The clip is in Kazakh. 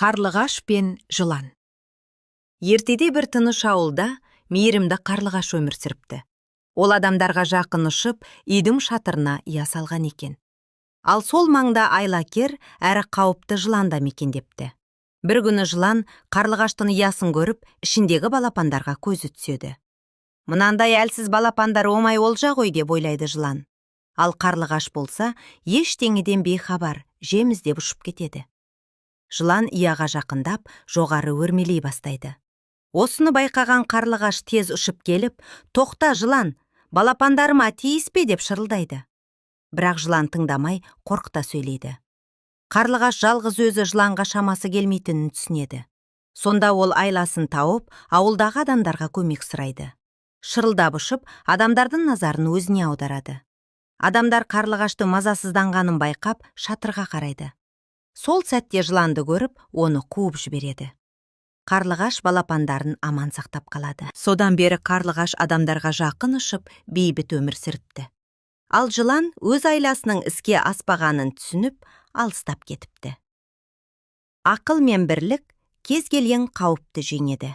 Қарлығаш пен жылан. Ертеде бір тыныш ауылда мейірімді қарлығаш өмір сүріпті. Ол адамдарға жақын ұшып, үйдің шатырына ұя салған екен. Ал сол маңда айлакер әрі қауіпті жылан да мекендепті. Бір күні жылан қарлығаштың ұясын көріп, ішіндегі балапандарға көзі түседі. Мынандай әлсіз балапандар оңай олжа ғой, деп ойлайды жылан. Ал қарлығаш болса, ештеңеден бейхабар, жем іздеп ұшып кетеді. Жылан ұяға жақындап, жоғары өрмелей бастайды. Осыны байқаған қарлығаш тез ұшып келіп, «Тоқта, жылан, балапандарыма тиіспе», деп шырылдайды. Бірақ жылан тыңдамай, қорқыта сөйлейді. Қарлығаш жалғыз өзі жыланға шамасы келмейтінін түсінеді. Сонда ол айласын тауып, ауылдағы адамдарға көмек сұрайды. Шырылдап ұшып, адамдардың назарын өзіне аударады. Адамдар қарлығаштың мазасызданғанын байқап, шатырға қарайды. Сол сәтте жыланды көріп, оны қуып жібереді. Қарлығаш балапандарын аман сақтап қалады. Содан бері қарлығаш адамдарға жақын ұшып, бейбіт өмір сүріпті. Ал жылан өз айласының іске аспағанын түсініп, алыстап кетіпті. Ақыл мен бірлік кез келген қауіпті жеңеді.